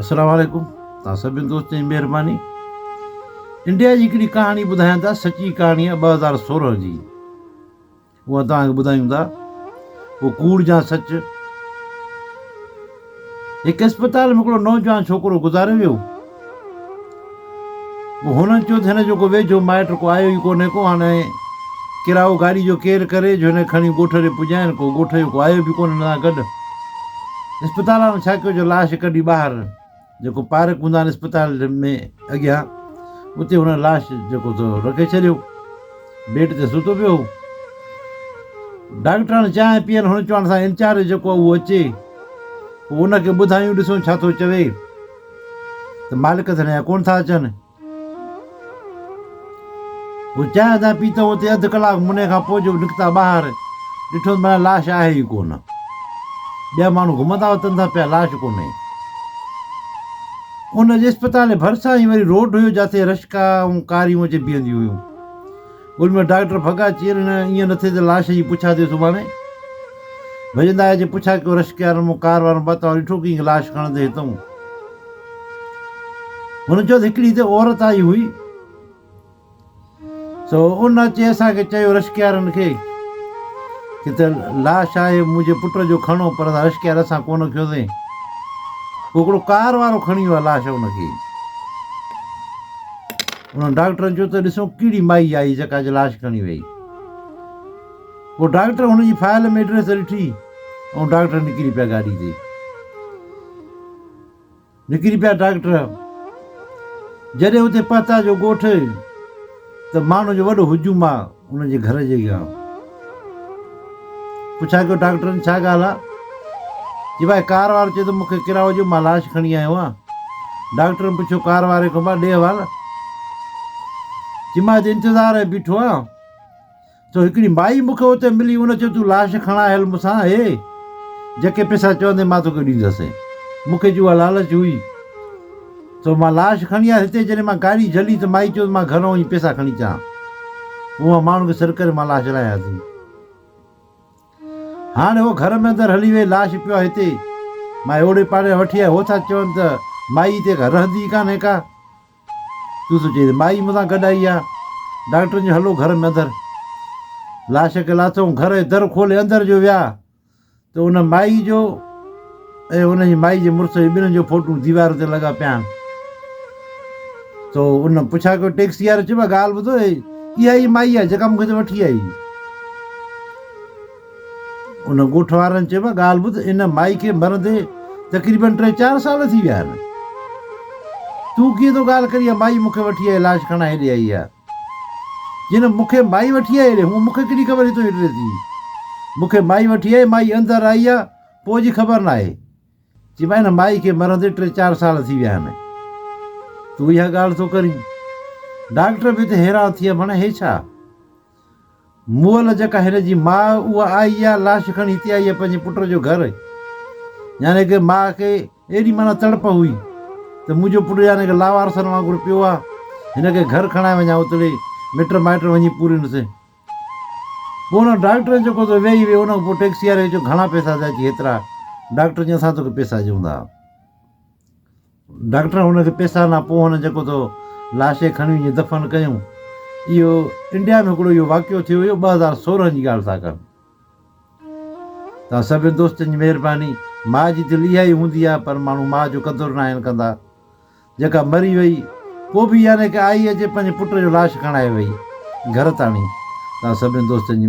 السلام عليڪم توهان سڀني دوستن جي مهرباني انڊيا جي هڪڙي ڪهاڻي ٻڌايان ٿا سچي ڪهاڻي آهي 2016 جي اها توهان کي ٻڌايون ٿا اهو ڪوڙ جا سچ هڪ اسپتال ۾ هڪڙو نوجوان ڇوڪرو گذاري ويو پوء هنن چيو ته هن جو ڪو ويجهو مائٽ ڪو آيو ئي ڪونهي ڪو، هاڻي ڪرايو گاڏي جو ڪير ڪري جو هن کي کڻي ڳوٺ ڏي پڄائين، ڪو ڳوٺ جو ڪو آيو به ڪونهي هن سان گڏ. اسپتال وارن ڇا ڪيو جو لاش ڪڍي ٻاهر جيڪو پارڪ هوندا آهن اسپتال ۾ اڳيان اتي هن لاش جيڪو سو رکي ڇڏيو. بيڊ تي ستو پيو هو. ڊاڪٽرن چانهه پيئن هن چوڻ سان انچارج جيڪو آهي اهو اچي پوء ان کي ٻڌايون ڏسون ڇا ٿو چوي. ته مالڪ ته نيا ڪونه ٿا اچن. هو چانهه ٿا پيتئون اتي اڌ ڪلاڪ مني کان پوء جو نڪتا ٻاهر ڏٺو ته معنيٰ لاش آهي ئي ڪونه. ٻيا ماڻهو گهمندا وتن ٿا پيا لاش ڪونهي. ان جي اسپتال جي ڀرسان ئي وري روڊ هيو جاتي رشڪا ۽ ڪاريون اچي بيهنديون هيون. ان ۾ ڊاڪٽر ڀڳا چير نه ائين نه ٿئي ته لاش جي پڇا ٿئي سڀاڻي. ڀڄندا آيا چي پڇا ڪيو رشڪي وارن مون ڪار وارن با توهان ڏٺو ڪيئن لاش کڻندي هتئون. هن چيو ته هڪڙي هتي عورت آئي هئي سو ان اچي اسان کي چيو رشڪي وارن کي ڪي ته لاش آهي منهنجي پٽ جو کڻو پر اسان رشڪي وارا اسان ڪونه کنيوسين. پوء هڪڙو ڪار وارو کڻي ويو آهي لاش ان کي. انهن ڊاڪٽرن چيو ته ڏسو ڪهڙي مائي آئي جيڪا اڄ لاش کڻي وئي. پوء ڊاڪٽر هن جي فائل ۾ ايڊريس ڏٺي ۽ ڊاڪٽر نڪري پيا گاڏي تي. نڪري پيا ڊاڪٽر جڏهن اتي پهتا جو ڳوٺ ته ماڻهن جو وڏو هجوم آ انهن جي گهر جي اڳيان. پڇا ڪيو ڊاڪٽرن ڇا ڳالهه آ؟ چي ڀائي ڪار وارو چئي ٿو مون کي ڪرايو ڏيو مان لاش کڻي آيو آهيان. ڊاڪٽرن پڇيو ڪار واري کان ڀا ڏي حوال. چي مان هتي انتظار ۾ بيٺو آهيان سو هڪڙي مائي مون کي اتي ملي ان چيو تون لاش کڻائي هل مون سان هي جيڪي پئسا چوندين مان توکي ڏيندس. مون کي جي اها لالچ هئي سو مان لاش کڻي آيس هتي جڏهن مان گاڏي جهلي ته مائي چيو ته مان گهران وڃي پئسا کڻي اچان. پوء مان ماڻهن کي سڏ ڪري مان لاش لاهيان ٿي. هاڻ هوء گهر ۾ اندر هلي وئي، لاش پيو آهي هتي. مائي اوڙي پاڙي مان وٺي آئي، هو ٿا چون ته مائي هتي ڪا رهندي ئي ڪانهي ڪا. تون ٿو چئين ته مائي مون سان گڏ آئي آ. ڊاڪٽرن چيو هلو گهر ۾ اندر. لاش کي لاٿئون، گهر جو در کولي اندر جو ويا ته ان مائي جو ۽ ان جي مائي جي مڙس جو ٻنهن جو فوٽو ديوار تي لڳا پيا آهن. تو ان پڇا ڪيو ٽيڪسي واري چيو ڳالهه ٻڌو اها ئي مائي آهي جيڪا مون کي هتي وٺي آئي. ان ڳوٺ وارن چيو ڳالهه ٻڌ ان مائي کي مرندي تقريبن ٽي چار سال ٿي ويا آهن. تون ڪيئن ٿو ڳالهه ڪرين اها مائي مون کي وٺي آئي لاش کڻائي هيڏي آئي آهي. جنھن مون کي مائي وٺي آئي ري، هونء مون کي ڪھڙي خبر هتو ايڊريس جي. مون کي مائي وٺي آئي، مائي اندر آئي آ، پوء جي خبر ناهي. چيم ان مائي کي مرندي ٽي چار سال ٿي ويا آهن. تون اها ڳالهه ٿو ڪرين. ڊاڪٽر به اتي حيران ٿي ويا، ڀڻ هي ڇا؟ مئل جيڪا هن جي ماء اها آئي آ، لاش کڻي هتي آئي آ پنهنجي پٽ جو گهر. يعني ڪه ماء کي ايڏي معنيٰ تڙپ هئي ته منهنجو پٽ يعني ڪه لاوارثن وانگر پيو آ، هن کي گهر کڻائي وڃان اتڙي مٽ مائٽ وڃي پورينس. پوء ان ڊاڪٽر جيڪو ته ويهي ويو ان کان پوء ٽيڪسي واري کي چيو گهڻا پئسا ٿيا چي هيترا، ڊاڪٽر چيو اسان توکي پئسا ڏيون ٿا. ڊاڪٽر هن کي پئسا ڏنا پوء هن جيڪو ته لاش کي کڻي وڃي دفن ڪيون. اهو انڊيا ۾ هڪڙو اهو واقعو ٿيو هيو 2016 جي ڳالهه ٿا ڪن. توهان سڀني دوستن جي مهرباني. ماء جي دل اها ئي هوندي آهي پر ماڻهو ماء جو قدر ناهن ڪندا. جيڪا مري وئي پوء به يعني ڪه آئي اچي پنهنجي پٽ جو لاش کڻائي وئي گهر تاڻي. توهان سڀني دوستن جي.